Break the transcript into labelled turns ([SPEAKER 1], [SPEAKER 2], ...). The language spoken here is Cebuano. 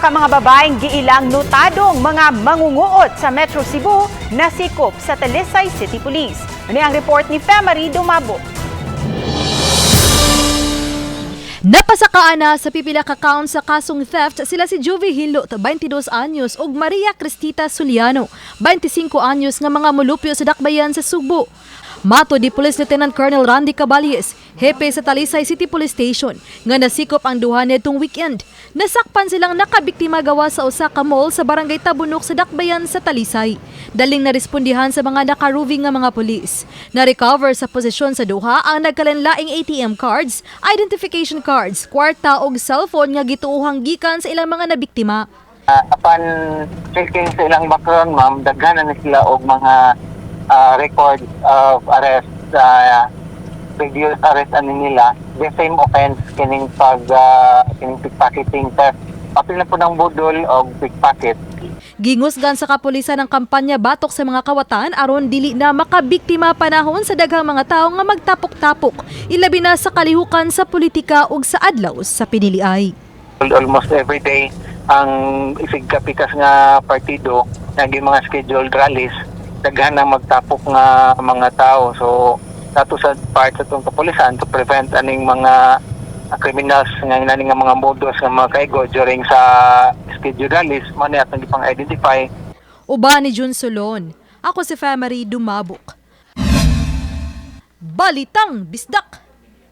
[SPEAKER 1] Duha ka mga babaeng giilang notadong mga mangunguot sa Metro Cebu nasikop sa Talisay City Police. Ano ang report ni Femary Dumabo?
[SPEAKER 2] Napasakaan na sa pipila ka count sa kasong theft sila si Juvie Hilot, 22 anyos, ug Maria Cristita Suliano, 25 anyos, nga mga mulupyo sa Dakbayan sa Sugbo. Matod ni Police Lieutenant Colonel Randy Caballes, hepe sa Talisay City Police Station, nga nasikop ang duha nitong weekend. Nasakpan silang nakabiktima gawa sa usa ka mall sa Barangay Tabunok sa Dakbayan sa Talisay. Daling narespondihan sa mga nakaroving nga mga pulis. Na-recover sa posisyon sa duha ang nagkalanlaing ATM cards, identification cards, kwarta ug cellphone nga gituohang gikan sa ilang mga nabiktima.
[SPEAKER 3] Upon checking sa ilang background, ma'am, daghan na sila og mga records of arrest, previous arrest ani nila, the same offense kining pag kining pickpocketing theft. Apil na po ng budol og pickpocket.
[SPEAKER 2] Gingusgan sa kapulisan ang kampanya batok sa mga kawatan aron dili na makabiktima panahon sa daghang mga tawo nga magtapok-tapok, ilabi na sa kalihukan sa politika ug sa adlaw sa piniliay.
[SPEAKER 3] Almost every day ang isig kapikas nga partido naging mga scheduled rallies, daghan na magtapok nga mga tao. So nato sa part sa atong kapulisan to prevent aning mga criminals nga nani nga mga modus nga mga kaigo during sa scheduled rallies, mao ni atong gipang identify.
[SPEAKER 2] Uban ni Jun Solon. Ako si Femary Dumabok. Balitang Bisdak!